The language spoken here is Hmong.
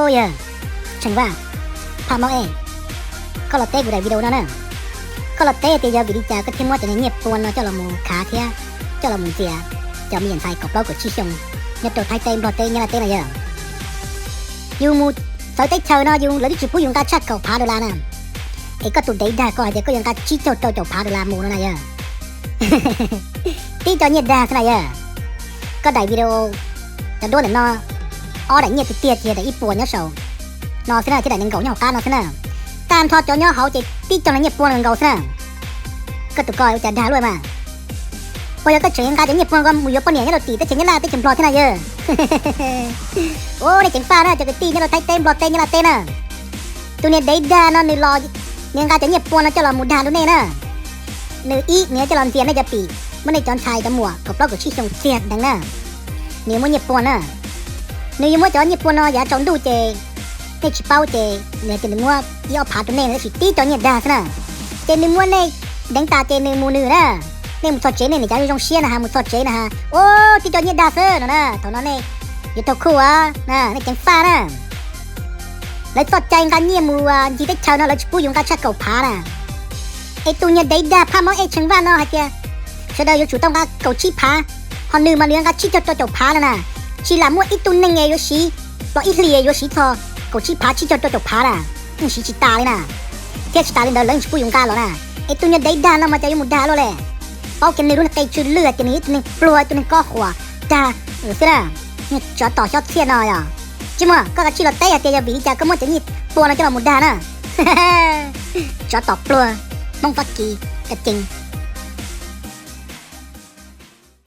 Ua yawg Tseem Vaj, Phaj Maub Ej, koj los teb kuv daim video no na. Koj los teb tias yog vim li cas koj thiaj muab cov niag nyiaj pua no coj los mus khav thiab coj los mus ntxias cov me nyuam ntxhais kaum plaub kaum tsib xyoo nyob rau Thaib teb, Nplog teb, Nyab Laj teb na yawg. Yus mus txawv teb chaws no yus, lawv twb tsis pub yus nqa tshaj kaum phav dollar na. Es koj tus dev dag koj hais tias koj yuav nqa tsib caug rau caum phav dollar mus no na yawg. Tib co nyiaj dag xwb na yawg. Koj daim video cov duab ntawm no, ob daim nyiaj tiag tiag ces daim ib puas nyob saum no xwb na, thiab daim nees nkaum nyob hauv qab no xwb na. Tag nrho cov nyob hauv ces tib co no nyiaj pua nkaus xwb na. Koj tus ko ua cas dag luaj mas? Puas yog koj tseem nqa cov nyiaj pua no mus yuav poj niam nyob rau tim teb chaws Nyab Laj teb chaws Nplog thiab na yawg? Ua nej ceev faj na cov kwv tij nyob rau Thaib teb, Nplog teb, Nyab Laj teb na. Tus niag dev dag no nws los, nws nqa cov nyiaj pua no coj los mus dag rau nej na. Nws ib, nws yuav coj los ntxias nej cov pim, muab nej cov ntxhais cov muam kaum plaub kaum tsib xyoo txiag deev na. Nws yuav muab nyiaj pua na. Nws yuav muab cov nyiaj pua no yav tsaus ntuj ces nej tsis paub ces nws hais tias nws muab ib ob phav rau nej tab sis tib co nyiaj dag xwb na. Ces nws muab nej deev tas ces nws mus nws na. Nej mus txog tsev nej niam cas zoo siab na has, mus txog tsev na has, ua tib co nyiaj dag xwb no na. Thaum no nej yuav tau khuj na, nej ceev faj na. Lawv txoj cai nqa nyiaj mus ncig teb chaws no lawv tsis pub yus nqa tshaj kaum phav na. Es tus niag dev dag Phaj Maub Ej Tseem Vaj no hais tias sawv daws yuav tsum tau nqa kaum tsib phav, ho nws mas nws yuav nqa tsib caug rau caum phav no na. Tsis lam muaj ib tug neeg yuav siv, los ib hlis yuav siv txog kaum tsib phav tsib caug rau caum phav na. Yeej siv tsis tas li na. Thiab tsis tas li ntawd lawv yeej tsis pub yus nqa los na. Es tus niag dev dag no mas cas yuav mus dag luaj li. Paub kiag nws lub qe tsw lwj hais tias nws ib tug neeg pluag, ib tug neeg kob quas dag xwb na. Niag tsov tom xyob txhiaj no yog. Tsis muaj, koj kav tsij los teb hais tias yog vim li cas koj muab cov nyiaj pua no coj los mus dag na. Tsov tom pluag, Hmoob Fab Kis, ka cees.